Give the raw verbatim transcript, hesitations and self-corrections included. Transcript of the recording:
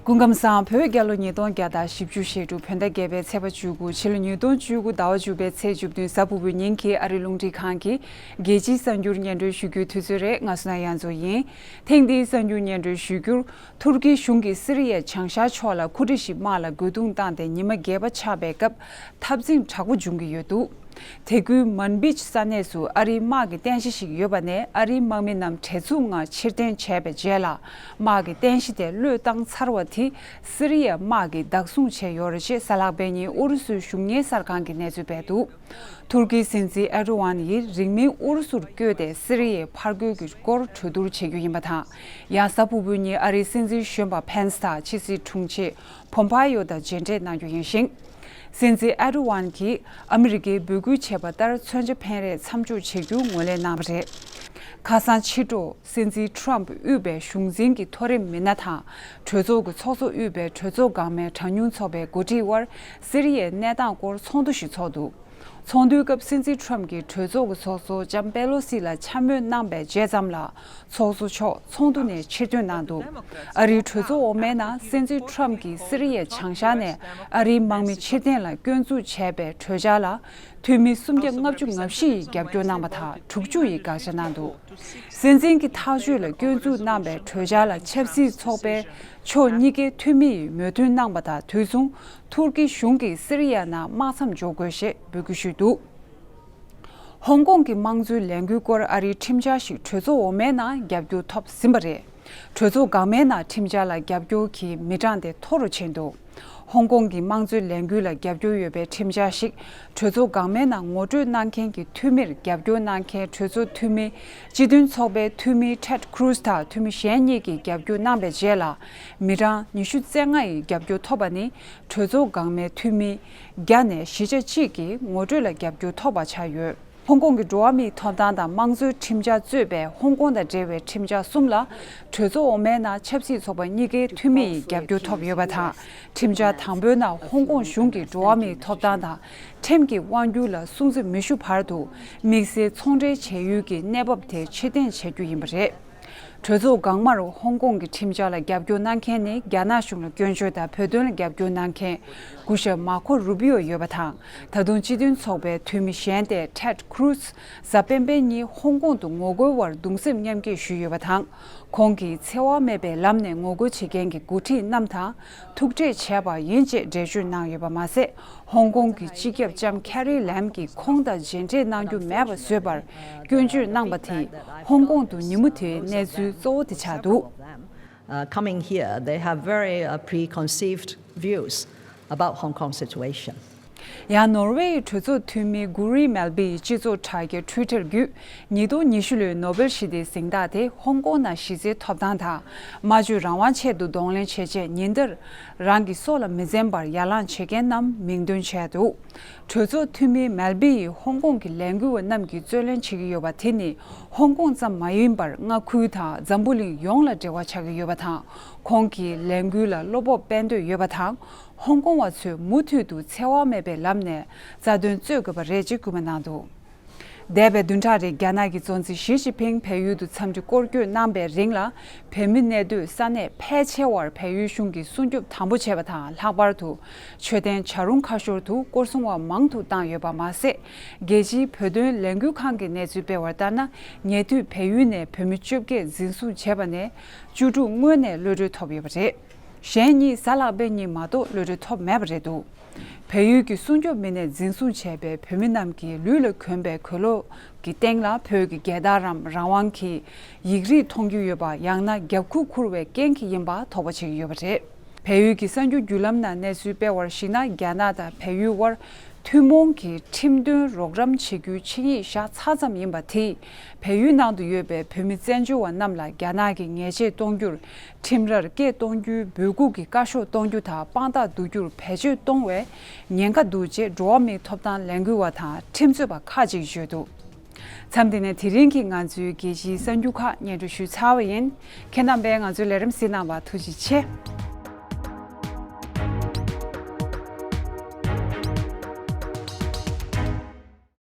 སྐུ་ཁམས་བཟང་། བོད་རྒྱལ་ལོ་ཉིས་སྟོང་བརྒྱ་དང་བཞི་བཅུ་ཞེ་དྲུག་བོད་ཟླ་བརྒྱད་པའི་ཚེས་པ་བཅུ་དགུ། ཕྱི་ལོ་ཉིས་སྟོང་བཅུ་དགུ་ཟླ་བ་བཅུ་པའི་ཚེས་བཅུ་བདུན་གཟའ་ཕུར་བུའི་ཉིན་གྱི་ཨ་རིའི་རླུང་འཕྲིན་ཁང་གི་རྒྱལ་སྤྱིའི་གསར་འགྱུར་སྙན་སྒྲོན་ཞུ་རྒྱུའི་དུས་ཚོད་རེད། ང་སུ་ན་ཡ་མཚོ་ཡིན། ཐེངས་འདིའི་གསར་འགྱུར་སྙན་སྒྲོན་ཞུ་རྒྱུར། ཐུར་ཀིའི་གཞུང་གིས་སི་རི་ཡའི་བྱང་ཤར་ཕྱོགས་ལ་ཁུ་ཏྲི་ཞི་དམག་ལ་རྒོལ་རྡུང་བཏང་སྟེ་ཉི་མ་བརྒྱད་པ་ཆགས་པའི་སྐབས་འཐབ་འཛིང་དྲག་པོ་འབྱུང་གི་ཡོད་འདུག་དེ་ཁུལ་མན་བིཇ་ས་གནས་སུ་ཨ་རིའི་དམག་གི་རྟེན་གཞི་ཞིག་ཡོད་པ་ནས་ཨ་རིའི་དམག་མི་རྣམས་བྲེལ་འཚུབ་ངང་ཕྱིར་འཐེན་བྱས་པའི་རྗེས་ལ། དམག་གི་རྟེན་གཞི་དེ་བློས་བཏང་ཚར་བ་དེ་སི་རི་ཡའི་དམག་གིས་བདག་བཟུང་བྱས་ཡོད་རེད་ཅེས་གཟའ་ལྷག་པའི་ཉིན་ཨུ་རུ་སུའི་གཞུང་གཉེར་གསར་ཁང་གིས་གནས་ཚུལ་སྤེལ་འདུག་ཐུར་ཀིའི་སྲིད་འཛིན་ཨེར་ཌོ་ཝན་ཡིས་རིང་མིན་ཨུ་རུ་སུར་བསྐྱོད་དེ་སི་རི་ཡའི་ཕར་རྒོལ་གྱི་སྐོར་གྲོས་བསྡུར་བྱེད་རྒྱུ་ཡིན་པ་དང་། ཡང་གཟའ་ཕུར་བུའི་ཉིན་ཨ་རིའི་སྲིད་འཛིན་གཞོན་པ་ཕེན་སི་དང་ཕྱི་སྲིད་དྲུང་ཆེ་ཕོམ་ཕ་ཡོ་དང་མཇལ་འཕྲད་གནང་རྒྱུ་ཡིན་ཞིང་། སྲིད་འཛིན་ཨེར་ཌོ་ཝན་གྱིས་ཨ་མི་རི་ཀས་འབོད་སྐུལ་བྱས་པ་ལྟར་མཚོན་ཆ་འཕེན་རེས་མཚམས་འཇོག་བྱེད་རྒྱུ་ངོས་ལེན་གནང་བ་རེད། ཁ་སང་ཕྱི་དྲོ་སྲིད་འཛིན་ཁྲོམ་དབུས་པའི་གཞུང་འཛིན་གྱི་མཐོ་རིམ་མི་སྣ་དང་གྲོས་ཚོགས་ཀྱི་ཚོགས་གཙོ་དབུས་པའི་གྲོས་ཚོགས་འགག་མའི་གྲངས་ཉུང་ཚོགས་པའི་འགོ་ཁྲིད་དབར་སི་རི་ཡའི་གནས་སྟངས་སྐོར་ཚོགས་འདུ་ཞིག་ཚོགས་འདུག་ཚོགས་འདུའི་སྐབས་སྲིད་འཛིན་ཁྲོམ་གྱིས་གྲོས་ཚོགས་ཀྱི་ཚོགས་གཙོ་ལྕམ་པེ་ལོ་སི་ལ་འཕྱ་སྨོད་གནང་པའི་རྗེས་ཙམ་ལ། ཚོགས་གཙོ་མཆོག་ཚོགས་འདུ་ནས་ཕྱིར་ཐོན་གནང་འདུག་ཨ་རིའི་གྲོས་ཚོགས་འོག་མའི་ནང་སྲིད་འཛིན་ཁྲོམ་གྱིས་སི་རི་ཡའི་བྱང་ཤར་ནས་ཨ་རིའི་དམག་མི་ཕྱིར་འཐེན་ལ་སྐྱོན་འཛུགས་བྱས་པའི་གྲོས་འཆར་ལ་འཐུས་མི་སུམ་བརྒྱ་ལྔ་བཅུ་ང་བཞི་ཡིས་རྒྱབ་སྐྱོར་གནང་བ་དང་དྲུག་ཅུ་ཡིས་དགག་བྱ་གནང་འདུག་སྲིད་འཛིན་གྱི་ཐག་གཅོད་ལ་སྐྱོན་འཛུགས་གནང་པའི་གྲོས་འཆར་ལ་ཆབ་སྲིད་ཚོགས་པའི་ཕྱོགས་གཉིས་ཀའི་འཐུས་མི་ཡིས་མོས་མཐུན་གནང་པ་དང་དུས་མཚུངས་ཐུར་ཀི་གཞུང་གིས་སི་རི་ཡ་ནང་དམག་མཚམས་འཇོག་དགོས་ཞེས་འབོད་སྐུལ་ཞུས་འདུག་ཧོང་ཀོང་གི་དམངས་གཙོའི་ལས་འགུལ་སྐོར་ཨ་རིའི་ཁྲིམས་འཆར་ཞིག་གྲོས་ཚོགས་འོག་མའི་ནང་རྒྱབ་སྐྱོར་ཐོབ་ཟིན་པ་རེད། གྲོས་ཚོགས་འགག་མའི་ནང་ཁྲིམས་འཆར་ལ་རྒྱབ་སྐྱོར་གྱི་མི་གྲངས་དེ་མཐོ་རུ་ཕྱིན་འདུག་ཧོང་ཀོང་གི་དམངས་གཙོའི་ལས་འགུལ་ལ་རྒྱབ་སྐྱོར་ཡོད་པའི་ཁྲིམས་འཆར་ཞིག་གྲོས་ཚོགས་འགག་མའི་ནང་ངོ་སྤྲོད་གནང་མཁན་གྱི་འཐུས་མིར་རྒྱབ་སྐྱོར་གནང་མཁན་གྲོས་ཚོགས་འཐུས་མི་སྤྱི་མཐུན་ཚོགས་པའི་འཐུས་མི་ཊེཌ་ཁུ་རུ་སི་དང་འཐུས་མི་གཞན་གཉིས་ཀྱིས་རྒྱབ་སྐྱོར་གནང་པའི་རྗེས་ལ། མི་གྲངས་ཉི་ཤུ་རྩ་ལྔ་ཡིས་རྒྱབ་སྐྱོར་ཐོབ་པ་ནི། གྲོས་ཚོགས་འགག་མའི་འཐུས་མི་བརྒྱ་ནས་བཞི་ཆ་གཅིག་གིས་ངོ་སྤྲོད་ལ་རྒྱབ་སྐྱོར་ཐོབ་པ་ཆགས་ཡོད། ཧོང་ཀོང་གི་འགྲོ་བ་མིའི་ཐོབ་ཐང་དང་དམངས་གཙོའི་ཁྲིམས་འཆར་གཙོས་པའི་ཧོང་ཀོང་དང་འབྲེལ་བའི་ཁྲིམས་འཆར་གསུམ་ལ་གྲོས་ཚོགས་འོག་མའི་ནང་ཆབ་སྲིད་ཚོགས་པ་གཉིས་ཀའི་འཐུས་མི་ཡིས་རྒྱབ་སྐྱོར་ཐོབ་ཡོད་པ་དང་། ཁྲིམས་འཆར་དང་པོའི་ནང་ཧོང་ཀོང་གཞུང་གི་འགྲོ་བ་མིའི་ཐོབ་ཐང་དང་ཁྲིམས་ཀྱི་དབང་སྒྱུར་ལ་སྲུང་བརྩི་མི་ཞུ་བར་དུ་དམིགས་བསལ་ཚོང་འབྲེལ་བྱ་ཡུལ་གྱི་གནས་བབ་དེ་ཕྱིར་འཐེན་བྱ་རྒྱུ་ཡིན་པ་རེད། གྲོས་ཚོགས་འགག་མར་ཧོང་ཀོང་གི་ཁྲིམས་འཆར་ལ་རྒྱབ་སྐྱོར་གནང་མཁན་ནི་རྒྱ་ནག་གཞུང་ལ་སྐྱོན་བརྗོད་དང་བོད་དོན་ལ་རྒྱབ་སྐྱོར་གནང་མཁན་སྐུ་ཞབས་མར་ཁོ་རུ་པི་ཨོ་ཡོད་པ་དང་། ད་དུང་སྤྱི་མཐུན་ཚོགས་པའི་འཐུས་མི་གཞན་ཏེ་ཊེཌ་ཁུ་རུ་སི་གཟའ་སྤེན་པའི་ཉིན་ཧོང་ཀོང་དུ་ངོ་རྒོལ་བར་གདུང་སེམས་མཉམ་སྐྱེད་ཞུས་ཡོད་པ་དང་། ཁོང་གིས་འཚེ་བ་མེད་པའི་ལམ་ནས་ངོ་རྒོལ་བྱེད་མཁན་གྱི་འགོ་ཁྲིད་རྣམས་དང་ཐུག་འཕྲད་བྱས་པ་ཡིན་ཅེས་འགྲེལ་བརྗོད་གནང་ཡོད་པ་མ་ཟད། ཧོང་ཀོང་གི་སྤྱི་ཁྱབ་ལྕམ་ཁེ་རི་ལེམ་གྱིས་ཁོང་དང་མཇལ་འཕྲད་གནང་རྒྱུ་མེད་པ་བཟོས་པར་སྐྱོན་བརྗོད་གནང་པ་དེས་ཧོང་ཀོང་དུ་ཉིན་མོ་དེའི་གནས་ཚུལ་གཙོ་བོ་དེ་ཆགས་འདུག Uh, coming here, they have very uh, preconceived views about Hong Kong situation. ཡང་ནོར་ཝེ་ཡི་གྲོས་ཚོགས་འཐུས་མི་གུ་རི་མེལ་བི་ཡིས་སྤྱི་ཚོགས་དྲ་རྒྱའི་ཊུའི་ཊར་བརྒྱུད། ཉིས་སྟོང་ཉི་ཤུ་ལོའི་ནོ་བེལ་ཞི་བདེའི་གཟེངས་རྟགས་དེ་ཧོང་ཀོང་ནང་གཞི་རྩའི་ཐོབ་ཐང་དང་སྨྲ་བརྗོད་རང་དབང་ཆེད་དུ་གདོང་ལེན་བྱེད་ཆེད་ཉིན་ལྟར་རང་གི་སྲོག་ལ་མི་འཛེམ་པར་ཡར་ལངས་བྱེད་མཁན་རྣམས་མིང་འདོན་བྱས་འདུག་གྲོས་ཚོགས་འཐུས་མི་མེལ་བི་ཡིས་ཧོང་ཀོང་གི་ལས་འགུལ་བ་རྣམས་ཀྱིས་རྩོད་ལེན་བྱེད་ཀྱི་ཡོད་པ་དེ་ནི་ཧོང་ཀོང་ཙམ་མ་ཡིན་པར་མངའ་ཁུལ་དང་འཛམ་བུ་གླིང་ཡོངས་ལ་འབྲེལ་བ་ཆགས་ཀྱི་ཡོད་པ་དང་། ཁོང་གིས་ལས་འགུལ་ལ་བློ་སྤོབས་སྤེལ་འདོད་ཡོད་པ་དང་། ཧོང་ཀོང་བ་ཚོས་མུ་མཐུད་དུ་འཚེ་བ་མེད་པའི་ལམ་ནས་རྩ་དོན་རྩོད་དགོས་པ་རེད་ཅེས་སྐུལ་མ་གནང་འདུག་འདས་པའི་བདུན་ཕྲག་རིང་རྒྱ་ནག་གི་གཙོ་འཛིན་ཞི་ཅིན་ཕིང་བལ་ཡུལ་དུ་འཚམས་འདྲི་སྐོར་སྐྱོད་གནང་པའི་རིང་ལ། བོད་མི་གནས་སྡོད་ས་གནས་ཕལ་ཆེ་བར་བལ་ཡུལ་གཞུང་གིས་སྲུང་སྐྱོབ་དམ་པོ་བྱས་པ་དང་། ལྷག་པར་དུ་མཆོད་རྟེན་བྱ་རུང་ཁ་ཤོར་དུ་སྐོར་སྲུང་བ་མང་དུ་བཏང་ཡོད་པ་མ་ཟད། རྒྱལ་སྤྱིའི་བོད་དོན་ལས་འགུལ་ཁང་གི་གནས་ཚུལ་སྤེལ་བར་ལྟར་ན། ཉེ་དུས་བལ་ཡུལ་ནས་བོད་མི་བཅོ་བརྒྱད་འཛིན་བཟུང་བྱས་པ་ནས་བཅུ་དྲུག་སྔོན་ནས་གློད་གྲོལ་ཐོབ་ཡོད་པ་རེད། གཞན་གཉིས་གཟའ་ལྷག་པའི་ཉིན་མ་གཏོགས་གློད་གྲོལ་ཐོབ་མེད་པ་རེད་འདུག་བལ་ཡུལ་གྱི་སྲུང་སྐྱོབ་མི་སྣས་འཛིན་བཟུང་བྱས་པའི་བོད་མི་རྣམས་ཀྱིས་ལུས་ལ་གྱོན་པའི་གོས་ལོག་གི་སྟེང་ལ་བོད་ཀྱི་རྒྱལ་དར་རམ་རང་དབང་གི་ཡིག་རིགས་མཐོང་རྒྱུ་ཡོད་པ། ཡང་ན་རྒྱབ་ཁུག་འཁུར་བའི་རྐྱེན་གྱིས་ཡིན་པ་དོགས་པ་བྱེད་ཀྱི་ཡོད་པ་རེད། བལ་ཡུལ་གྱི་གསར་འགྱུར་བརྒྱུད་ལམ་ནང་གནས་ཚུལ་སྤེལ་བར་གཞིགས་ན། རྒྱ་ནག་དང་བལ་ཡུལ་དབར་ཐུན་མོང་གི་ཁྲིམས་དོན་རོགས་རམ་བྱེད་རྒྱུའི་ཆིངས་ཡིག་བཞག་ཚར་ཙམ་ཡིན་པ་དེས། བལ་ཡུལ་ནང་དུ་ཡོད་པའི་བོད་མི་བཙན་བྱོལ་བ་རྣམས་ལ་རྒྱ་ནག་གིས་ཉེས་ཆད་གཏོང་རྒྱུར། ཁྲིམས་རར་སྐད་གཏོང་རྒྱུའི་འབོད་འགུག་གི་བཀའ་ཤོག་གཏོང་རྒྱུ་དང་དཔང་རྟགས་བསྡུ་རྒྱུར་བེད་སྤྱོད་གཏོང་བའི་ཉེན་ཁ་འདུག་ཅེས་འགྲོ་བ་མིའི་ཐོབ་ཐང་ལས་འགུལ་བ་དང་ཁྲིམས་རྩོད་པ་ཁག་ཅིག་བརྗོད་འདུག་མཚམས་འདི་ནས་དེ་རིང་གི་ང་ཚོའི་རྒྱལ་སྤྱིའི་གསར་འགྱུར་ཁག་སྙན་སྒྲོན་ཞུས་ཚར་བ་ཡིན། ཁྱེད་རྣམ་པས་ང་ཚོའི་ལས་རིམ་གཟིགས་གནང་བར་ཐུགས་རྗེ་ཆེ།